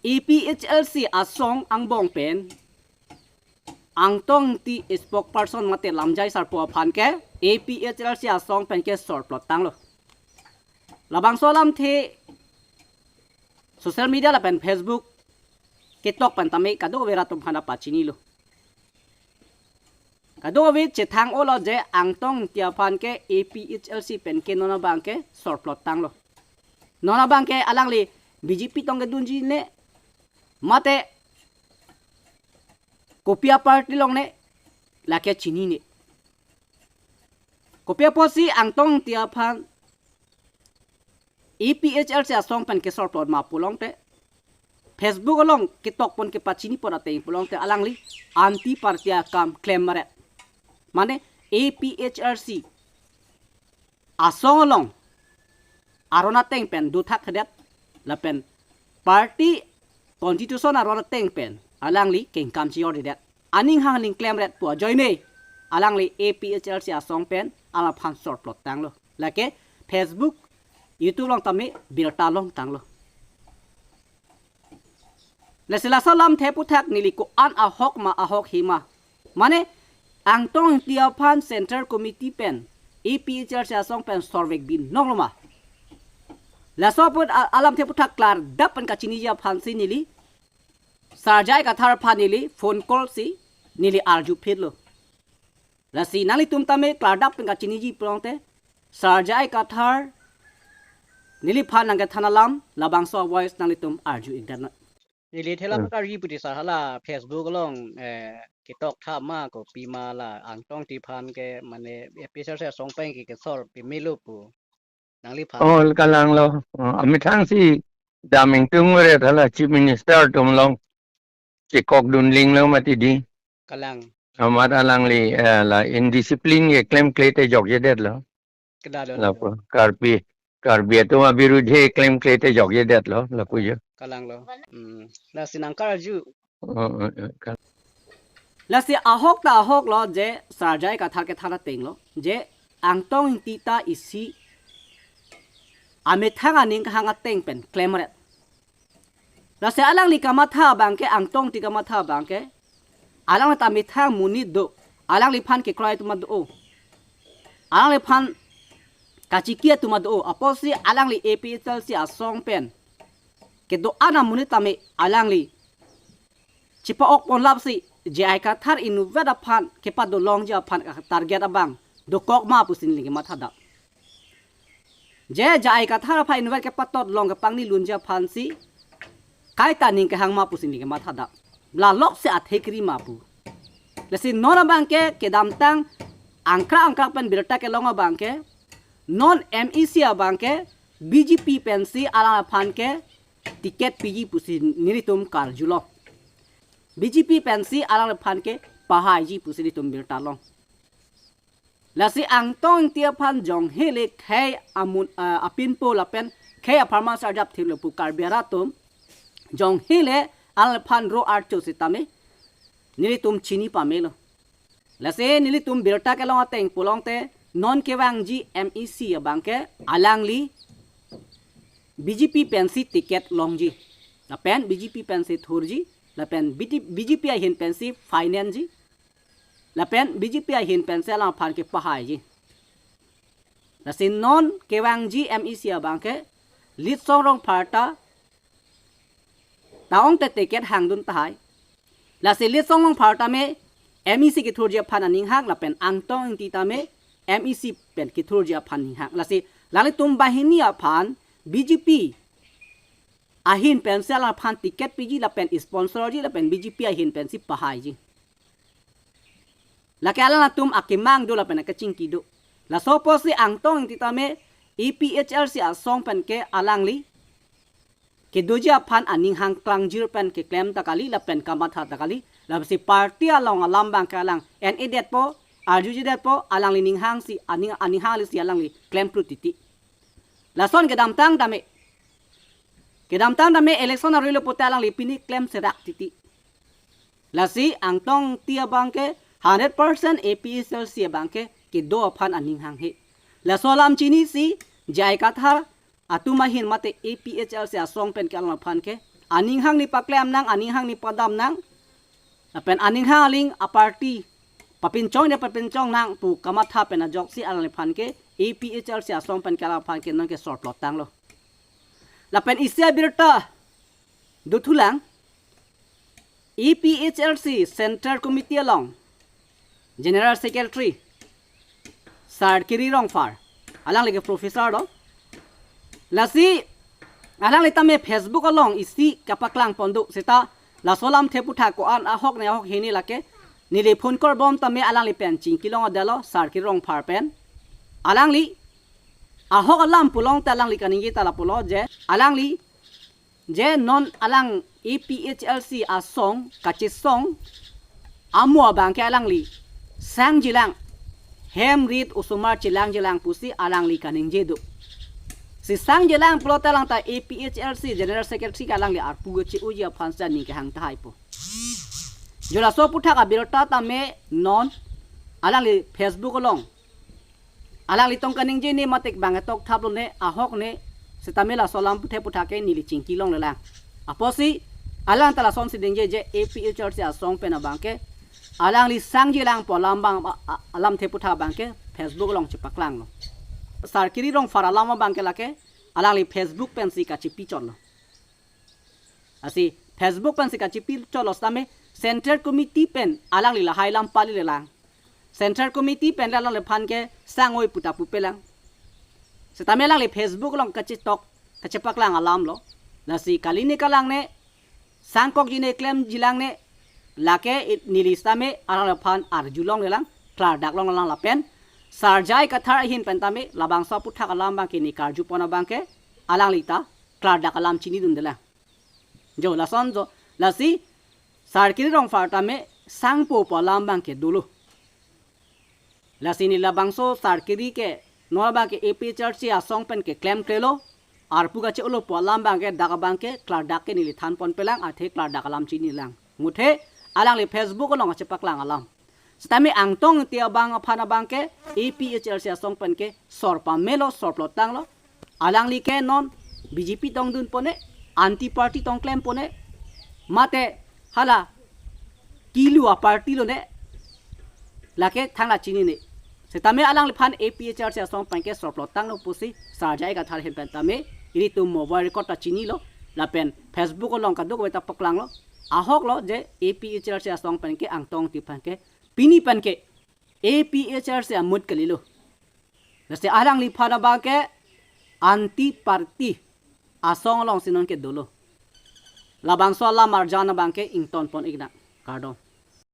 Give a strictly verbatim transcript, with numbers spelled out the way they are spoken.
A P H L C asong angbong pen Angtong Ingti spokesperson mate lamjai sarpo aphan ke A P H L C asong pen ke sorplot tanglo. Labangso alamthe social media lapen Facebook ketok pen tame kadokave rat atum aphan ta pachinilo. Kadokave chethang-olo je Angtong Ingti aphan ke A P H L C pen ke non abang ke sorplot tanglo. Non abang ke alangli B J P tong kedunji ne mate kopi a-party along ne, lake chinine. Kopi apotsi Angtong Ingti aphan A P H L C asong pen ke sorplot ma pulote, Facebook along ketok pon kepachini pon ateng pulote alangli anti party akam klemret. Mane A P H L C asong along aron ateng pen dothak thedet lapen party constitution aron ateng pen alangli kengkam chior dedet. Aning hang ling klemret pu ajoine alangli A P H L C asong pen alam aphan sorplot tanglo. Lake Facebook, YouTube along tame birta long tanglo. Lasi laso alamthe aphuthak neli ko-an ahok ma ahok he ma. Mane Angtong Ingti aphan Central Committee pen A P H L C asong pen sorvek binong lo ma. Laso apot a-, alamthe aphuthak klardap pen kachiniji aphansi neli Sir J I Kathar aphan neli phone call si neli arju phitlo. Lasi nanglitum tame klardap pen kachiniji pulote Sir J I Kathar neliphan nangkethan alam labangso voice nanglitum arju-ik dana. Neli thela Hmm. karji puti sir hala Facebook along, eh, ketok tha ma kopi ma la Angtong Ingti aphan ke mane A P H L C asong pen ke kesor pemelo pu. Nangliphan. Oh, kalanglo. Oh, amethang si dam ingtung ret hala Chief Minister atum along chekok dunling lo mati di. Kalang. Amat alangli, eh, la indiscipline ke klemkle te jokjedetlo. Kedalo. Lapu Karbi, Karbi atum abirudhe klemkle te jokjedetlo, lapu jo. Kalanglo. Hmm. Lasi nangkarju. Oh, oh, oh, kal- Lasi ahok ta ahoklo je Sir J I Kathar kethan atenglo. Je Angtong Ingti ta isi amethang aning kehang ateng pen klemret. Lasi alangli kamatha abang ke, Angtong Ingti kamatha abang ke, alangli ta methang monit do, alangliphan kekroi atum do-o, alangliphan kachiki atum do-o, apotsi alangli A P H L C asong pen kedo-an amonit tame alangli chepa-ok pon lapsi J I Kathar inutvet aphan kepadolongji aphan target abang dokok ma pusi neli kematha dam. Je J I Kathar aphan inutvet kepatot long kepangni lunji aphansi kaita ning kehang ma pusi neli kematha dam. La lok se athekri ma pu. Lasi non abang ke kedamtang angkrak angkrak pen birta kelong abang ke non M E C abang ke B J P pensi alangphan ke ticket piji pusi nelitum karjulo. B J P pensi alangphan ke pahaiji pusi nelitum birta long. Lasi Angtong Ingti aphan jonghe le khei amun, ah, apinpo lapen khei apharman sarjap thilo pu Karbi arat atum jonghe le alangphan ro archo sitame nelitum chini pamelo. Lasi nelitum birta kelong ateng pulote non kevangji M E C abang ke alangli B J P pensi ticket longji. Lapen B J P pensi thurji. Lapen B J P ahin pensi finance ji. Lapen B J P ahin pensi alangphan ke pahaiji. Lasi non kevangji M E C abang ke Litsong Rongphar ta ta-ong te ticket hangdun tahai. Lasi Litsong Rongphar tame M E C kethurji aphan aning hang lapen Angtong Ingti tame M E C pen kethurji aphan aning hang. Lasi nanglitum banghini aphan B J P ahin pensi alangphan ticket piji lapen sponsor ji lapen B J P ahin pensi pahaiji. Lake alangtum akemang do lapen akechingki do. Laso apotsi Angtong Ingti tame A P H L C asong pen ke alangli kedoji aphan aning hang klangjir pen keklem ta kali lapen kamatha ta kali. Lasi party along alam abang ke alang en-edetpo, arjujedetpo, alangli ning hangsi aning, aning hang lisi alangli klem plut titi. Lason kedamtang tame, kedamtang tame election arilo pote alangli pini klem serak titi. Lasi Angtong Ingti abang ke hundred percent A P H L C abang ke kedo aphan aning hanghe. Laso alam chinisi J I Kathar atum ahin mate A P H L C asong pen ke alangphan ke aninghang ne paklem nang, aninghang ne padam nang, lapen aninghang aling a-party papinchong ne papinchong nang pu kamatha pen ajoksi alangliphan ke A P H L C asong pen ke alangliphan ke nonke sorplot tanglo. Lapen isi abirta dothulang, A P H L C Central Committee along General Secretary Sar Kiri Rongphar, alangli ke professor lo. Lasi alangli tame Facebook along isi kapaklang pon do seta laso alamthe aputhak ko-an ahok ne ahok hini lake neli phone call bom tame alangli pen chingki longledetlo Sar Kiri Rongphar pen. Alangli ahok alam pu along ta alangli kaningje ta lapulo je alangli je non alang A P H L C asong kachesong amo abang ke alangli sangjilang, hem rit osomar chelangjilang pusi alangli kaningje do. Si sangjilang pulote alang ta A P H L C General Secretary ke alangli arpu che-oji aphan si aning kehang tahai po. Jo laso aputhak abirta tame non alangli Facebook along alangli tong kaningje ne mate bang tok thaplo ne ahok ne setame laso alamthe aputhak ke neli chingki longlelang. Apotsi alang ta lasonsi ningje je A P H L C asong pen abang ke alangli sangjilang pu alam abang a-, a-, alamthe aputhak abang ke Facebook along chepaklanglo. Sar Kiri Rongphar alam abang ke lake alangli Facebook pensi kachepi chotlo. Lasi Facebook pensi kachepi chotlo setame Central Committee pen alangli lahai alam palilelang. Central Committee pen le alangliphan ke sang-oi pu ta pupelang. Setame alangli Facebook along kachetok kachepaklang alamlo. Lasi kali ne kalang ne sangkokji ne klemjilang ne lake i-, neli setame alangliphan arjulonglelang, klardak longlelang lapen Sar J I Kathar ahin pen tame labangso aputhak alam abang ke ne karju pon abang ke alangli ta klardak alam chinidundelang. Jo lason jo, lasi Sar Kiri Rongphar tame sangpo pu alam abang ke dolo. Lasi ne labangso Sar Kiri ke non abang ke A P H L C asong pen ke klemklelo, arpu kache-olo pu alam abang ke dak abang ke klardak ke neli than ponpelang, athe klardak alam chinilang. Nguthe alangli Facebook along kachepaklang alam. Setame Angtong Ingti abang aphan abang ke A P H L C asong pen ke sor pamelo, sorplot tanglo. Alangli ke non B J P tongdun pone, anti party tong klem pone, mate hala kilu a-party lo ne, lake thangta chinine. Setame alangliphan A P H L C asong pen ke sorplot tanglo pusi Sar J I Kathar ahin pen tame ilitum mobile record ta chinilo, lapen Facebook along kadokave ta paklanglo. Ahoklo je A P H L C asong pen ke Angtong Ingti aphan ke pini pen ke A P H L C amut kalilo. Lasi alangliphan abang ke anti party asong alongsi nonke dolo. Labangso alam arjan abang ke ington pon-iknang. Kardom.